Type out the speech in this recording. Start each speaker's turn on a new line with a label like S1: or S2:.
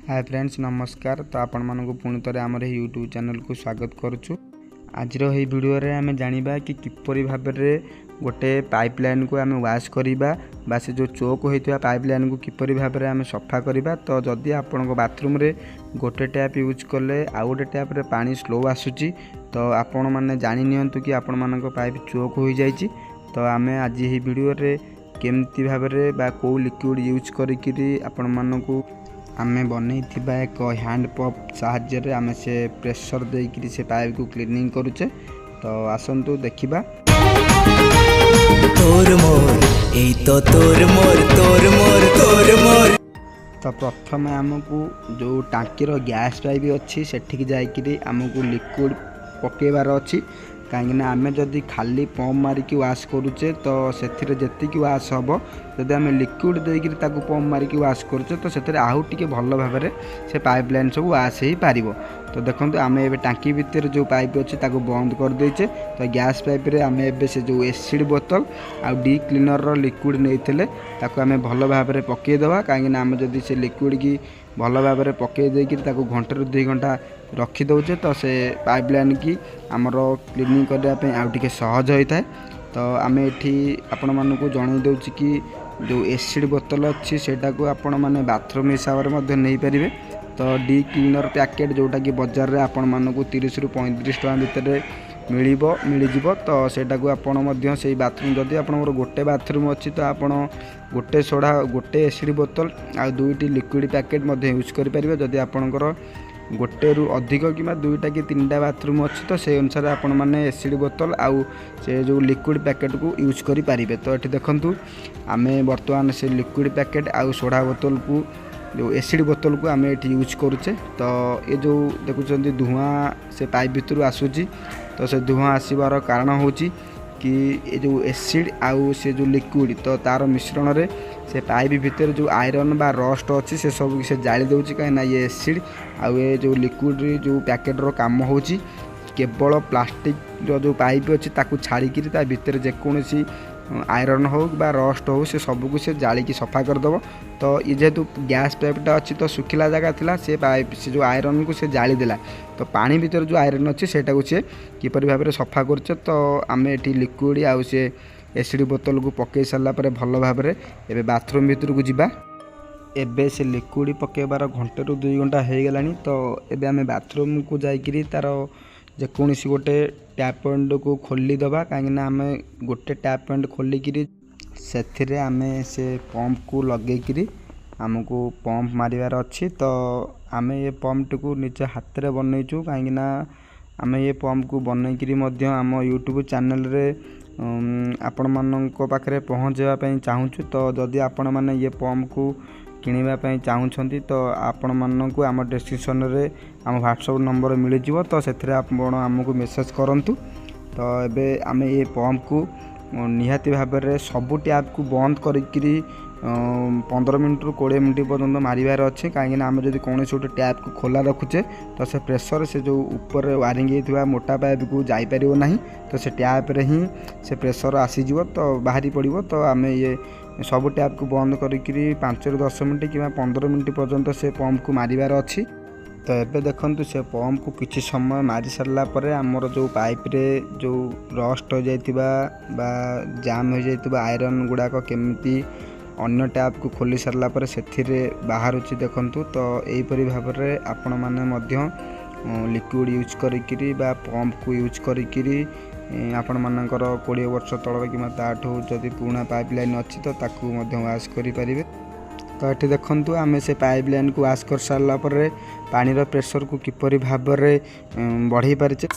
S1: ହାଏ friends, ନମସ୍କାର। ତ ଆପଣମାନଙ୍କୁ ପୁଣି ଥରେ ଆମର ଏହି ୟୁଟ୍ୟୁବ୍ ଚ୍ୟାନେଲକୁ ସ୍ୱାଗତ କରୁଛୁ। ଆଜିର ଏହି ଭିଡ଼ିଓରେ ଆମେ ଜାଣିବା କି କିପରି ଭାବରେ ଗୋଟେ ପାଇପ୍ ଲାଇନ୍କୁ ଆମେ ୱାଶ୍ କରିବା ବା ସେ ଯେଉଁ ଚୋକ୍ ହୋଇଥିବା ପାଇପ୍ ଲାଇନ୍କୁ କିପରି ଭାବରେ ଆମେ ସଫା କରିବା। ତ ଯଦି ଆପଣଙ୍କ ବାଥରୁମ୍ରେ ଗୋଟେ ଟ୍ୟାପ୍ ୟୁଜ୍ କଲେ ଆଉ ଗୋଟେ ଟ୍ୟାପ୍ରେ ପାଣି ସ୍ଲୋ ଆସୁଛି, ତ ଆପଣମାନେ ଜାଣି ନିଅନ୍ତୁ କି ଆପଣମାନଙ୍କ ପାଇପ୍ ଚୋକ୍ ହୋଇଯାଇଛି। ତ ଆମେ ଆଜି ଏହି ଭିଡ଼ିଓରେ କେମିତି ଭାବରେ ବା କେଉଁ ଲିକ୍ୱିଡ଼ ୟୁଜ୍ କରିକିରି ଆପଣମାନଙ୍କୁ ଆମେ ବନେଇଥିବା ଏକ ହ୍ୟାଣ୍ଡ ପମ୍ପ ସାହାଯ୍ୟରେ ଆମେ ସେ ପ୍ରେସର ଦେଇକିରି ସେ ପାଇପ୍କୁ କ୍ଲିନିଂ କରୁଛେ। ତ ଆସନ୍ତୁ ଦେଖିବା।
S2: তোর মোর এই তো তোর মোর তোর মোর তোর মোর।
S1: ତ ପ୍ରଥମେ ଆମକୁ ଯେଉଁ ଟାଙ୍କିର ଗ୍ୟାସ୍ ପାଇପ୍ ଅଛି, ସେଠିକି ଯାଇକିରି ଆମକୁ ଲିକ୍ୱିଡ଼ ପକାଇବାର ଅଛି। କାହିଁକିନା ଆମେ ଯଦି ଖାଲି ପମ୍ପ ମାରିକି ୱାଶ୍ କରୁଛେ, ତ ସେଥିରେ ଯେତିକି ୱାଶ୍ ହେବ, ଯଦି ଆମେ ଲିକ୍ୱିଡ଼ ଦେଇକିରି ତାକୁ ପମ୍ପ ମାରିକି ୱାଶ୍ କରୁଛେ, ତ ସେଥିରେ ଆଉ ଟିକେ ଭଲ ଭାବରେ ସେ ପାଇପ୍ ଲାଇନ୍ ସବୁ ୱାଶ୍ ହେଇପାରିବ। ତ ଦେଖନ୍ତୁ, ଆମେ ଏବେ ଟାଙ୍କି ଭିତରେ ଯେଉଁ ପାଇପ୍ ଅଛି ତାକୁ ବନ୍ଦ କରିଦେଇଛେ। ତ ଗ୍ୟାସ୍ ପାଇପ୍ରେ ଆମେ ଏବେ ସେ ଯେଉଁ ଏସିଡ଼୍ ବୋତଲ ଆଉ ଡି କ୍ଲିନର୍ର ଲିକ୍ୱିଡ଼ ନେଇଥିଲେ, ତାକୁ ଆମେ ଭଲ ଭାବରେ ପକାଇଦେବା। କାହିଁକିନା ଆମେ ଯଦି ସେ ଲିକ୍ୱିଡ଼ କି ଭଲ ଭାବରେ ପକାଇ ଦେଇକିରି ତାକୁ ଘଣ୍ଟାରୁ 2 ଘଣ୍ଟା ରଖିଦେଉଛେ, ତ ସେ ପାଇପ୍ ଲାଇନ୍ କି ଆମର କ୍ଲିନିଂ କରିବା ପାଇଁ ଆଉ ଟିକେ ସହଜ ହୋଇଥାଏ। ତ ଆମେ ଏଠି ଆପଣମାନଙ୍କୁ ଜଣାଇ ଦେଉଛି କି ଯେଉଁ ଏସିଡ଼୍ ବୋତଲ ଅଛି, ସେଇଟାକୁ ଆପଣମାନେ ବାଥରୁମ୍ ହିସାବରେ ମଧ୍ୟ ନେଇପାରିବେ। ତ ଡି କ୍ଲିନର୍ ପ୍ୟାକେଟ୍, ଯେଉଁଟାକି ବଜାରରେ ଆପଣମାନଙ୍କୁ 30ରୁ 35 ଟଙ୍କା ଭିତରେ ମିଳିଯିବ, ତ ସେଇଟାକୁ ଆପଣ ମଧ୍ୟ ସେଇ ବାଥରୁମ୍, ଯଦି ଆପଣଙ୍କର ଗୋଟେ ବାଥରୁମ୍ ଅଛି, ତ ଆପଣ ଗୋଟେ ସୋଢ଼ା, ଗୋଟେ ଏସିଡ଼୍ ବୋତଲ ଆଉ ଦୁଇଟି ଲିକ୍ୱିଡ଼ ପ୍ୟାକେଟ୍ ମଧ୍ୟ ୟୁଜ୍ କରିପାରିବେ। ଯଦି ଆପଣଙ୍କର ଗୋଟେରୁ ଅଧିକ କିମ୍ବା ଦୁଇଟା କି ତିନିଟା ବାଥରୁମ୍ ଅଛି, ତ ସେଇ ଅନୁସାରେ ଆପଣମାନେ ଏସିଡ଼୍ ବୋତଲ ଆଉ ସେ ଯେଉଁ ଲିକ୍ୱିଡ଼ ପ୍ୟାକେଟ୍କୁ ୟୁଜ୍ କରିପାରିବେ। ତ ଏଠି ଦେଖନ୍ତୁ, ଆମେ ବର୍ତ୍ତମାନ ସେ ଲିକ୍ୱିଡ଼ ପ୍ୟାକେଟ୍ ଆଉ ସୋଢ଼ା ବୋତଲକୁ, ଯେଉଁ ଏସିଡ଼୍ ବୋତଲକୁ ଆମେ ଏଠି ୟୁଜ୍ କରୁଛେ। ତ ଏ ଯେଉଁ ଦେଖୁଛନ୍ତି ଧୂଆଁ ସେ ପାଇପ୍ ଭିତରୁ ଆସୁଛି, ତ ସେ ଧୂଆଁ ଆସିବାର କାରଣ ହେଉଛି କି ଏ ଯେଉଁ ଏସିଡ଼୍ ଆଉ ସେ ଯେଉଁ ଲିକ୍ୱିଡ଼, ତ ତା'ର ମିଶ୍ରଣରେ ସେ ପାଇପ୍ ଭିତରେ ଯେଉଁ ଆଇରନ୍ ବା ରଷ୍ଟ ଅଛି, ସେ ସବୁ ସେ ଜାଳି ଦେଉଛି। କାହିଁକିନା ଇଏ ଏସିଡ଼୍ ଆଉ ଏ ଯେଉଁ ଲିକ୍ୱିଡ଼ ଯେଉଁ ପ୍ୟାକେଟ୍ର କାମ ହେଉଛି କେବଳ ପ୍ଲାଷ୍ଟିକ୍ର ଯେଉଁ ପାଇପ୍ ଅଛି ତାକୁ ଛାଡ଼ିକିରି ତା ଭିତରେ ଯେକୌଣସି ଆଇରନ୍ ହେଉ ବା ରଷ୍ଟ ହେଉ, ସେ ସବୁକୁ ସେ ଜାଳିକି ସଫା କରିଦେବ। ତ ଇଏ ଯେହେତୁ ଗ୍ୟାସ୍ ପାଇପ୍ଟା ଅଛି, ତ ଶୁଖିଲା ଜାଗା ଥିଲା, ସେ ପାଇପ୍ ସେ ଯେଉଁ ଆଇରନ୍କୁ ସେ ଜାଳିଦେଲା। ତ ପାଣି ଭିତରେ ଯେଉଁ ଆଇରନ୍ ଅଛି, ସେଇଟାକୁ ସେ କିପରି ଭାବରେ ସଫା କରୁଛେ। ତ ଆମେ ଏଠି ଲିକ୍ୱିଡ଼ ଆଉ ସେ ଏସିଡ଼୍ ବୋତଲକୁ ପକାଇ ସାରିଲା ପରେ ଭଲ ଭାବରେ ଏବେ ବାଥରୁମ୍ ଭିତରକୁ ଯିବା। ଏବେ ସେ ଲିକ୍ୱିଡ଼ ପକାଇବାର ଘଣ୍ଟେରୁ 2 ଘଣ୍ଟା ହେଇଗଲାଣି। ତ ଏବେ ଆମେ ବାଥରୁମ୍କୁ ଯାଇକିରି ତା'ର ଯେକୌଣସି ଗୋଟେ ଟ୍ୟାପ୍ ପଏଣ୍ଟକୁ ଖୋଲିଦେବା। କାହିଁକିନା ଆମେ ଗୋଟେ ଟ୍ୟାପ୍ ପଏଣ୍ଟ ଖୋଲିକିରି ସେଥିରେ ଆମେ ସେ ପମ୍ପକୁ ଲଗେଇକିରି ଆମକୁ ପମ୍ପ ମାରିବାର ଅଛି। ତ ଆମେ ଏ ପମ୍ପଟିକୁ ନିଜ ହାତରେ ବନେଇଛୁ, କାହିଁକିନା ଆମେ ଏ ପମ୍ପକୁ ବନେଇକିରି ମଧ୍ୟ ଆମ ୟୁଟ୍ୟୁବ୍ ଚ୍ୟାନେଲରେ ଆପଣମାନଙ୍କ ପାଖରେ ପହଞ୍ଚାଇବା ପାଇଁ ଚାହୁଁଛୁ। ତ ଯଦି ଆପଣମାନେ ଇଏ ପମ୍ପକୁ କିଣିବା ପାଇଁ ଚାହୁଁଛନ୍ତି, ତ ଆପଣମାନଙ୍କୁ ଆମ ଡେସ୍କ୍ରିପସନ୍ରେ ଆମ ହ୍ୱାଟ୍ସଆପ୍ ନମ୍ବର ମିଳିଯିବ। ତ ସେଥିରେ ଆପଣ ଆମକୁ ମେସେଜ୍ କରନ୍ତୁ। ତ ଏବେ ଆମେ ଏ ପମ୍ପକୁ ନିହାତି ଭାବରେ ସବୁ ଟ୍ୟାପ୍କୁ ବନ୍ଦ କରିକିରି 15 ମିନିଟ୍ରୁ 20 ମିନିଟ୍ ପର୍ଯ୍ୟନ୍ତ ମାରିବାର ଅଛି। କାହିଁକିନା ଆମେ ଯଦି କୌଣସି ଗୋଟେ ଟ୍ୟାପ୍କୁ ଖୋଲା ରଖୁଛେ, ତ ସେ ପ୍ରେସର ସେ ଯେଉଁ ଉପରେ ୱାରିଂ ହେଇଥିବା ମୋଟା ପାଇପ୍କୁ ଯାଇପାରିବ ନାହିଁ। ତ ସେ ଟ୍ୟାପ୍ରେ ହିଁ ସେ ପ୍ରେସର ଆସିଯିବ, ତ ବାହାରି ପଡ଼ିବ। ତ ଆମେ ଇଏ ସବୁ ଟ୍ୟାପ୍କୁ ବନ୍ଦ କରିକିରି 5ରୁ 10 ମିନିଟ୍ କିମ୍ବା 15 ମିନିଟ୍ ପର୍ଯ୍ୟନ୍ତ ସେ ପମ୍ପକୁ ମାରିବାର ଅଛି। ତ ଏବେ ଦେଖନ୍ତୁ, ସେ ପମ୍ପକୁ କିଛି ସମୟ ମାରି ସାରିଲା ପରେ ଆମର ଯେଉଁ ପାଇପ୍ରେ ଯେଉଁ ରଷ୍ଟ ହୋଇଯାଇଥିବା ବା ଜାମ୍ ହୋଇଯାଇଥିବା ଆଇରନ୍ ଗୁଡ଼ାକ କେମିତି ଅନ୍ୟ ଟ୍ୟାପ୍କୁ ଖୋଲି ସାରିଲା ପରେ ସେଥିରେ ବାହାରୁଛି ଦେଖନ୍ତୁ। ତ ଏହିପରି ଭାବରେ ଆପଣମାନେ ମଧ୍ୟ ଲିକ୍ୱିଡ଼ ୟୁଜ୍ କରିକିରି ବା ପମ୍ପକୁ ୟୁଜ୍ କରିକିରି ଆପଣମାନଙ୍କର 20 ବର୍ଷ ତଳର କିମ୍ବା ତା'ଠୁ ଯଦି ପୁରୁଣା ପାଇପ୍ ଲାଇନ୍ ଅଛି, ତ ତାକୁ ମଧ୍ୟ ୱାଶ୍ କରିପାରିବେ। ତ ଏଠି ଦେଖନ୍ତୁ, ଆମେ ସେ ପାଇପ୍ ଲାଇନ୍କୁ ୱାଶ୍ କରିସାରିଲା ପରେ ପାଣିର ପ୍ରେସରକୁ କିପରି ଭାବରେ ବଢ଼େଇ ପାରିଛେ।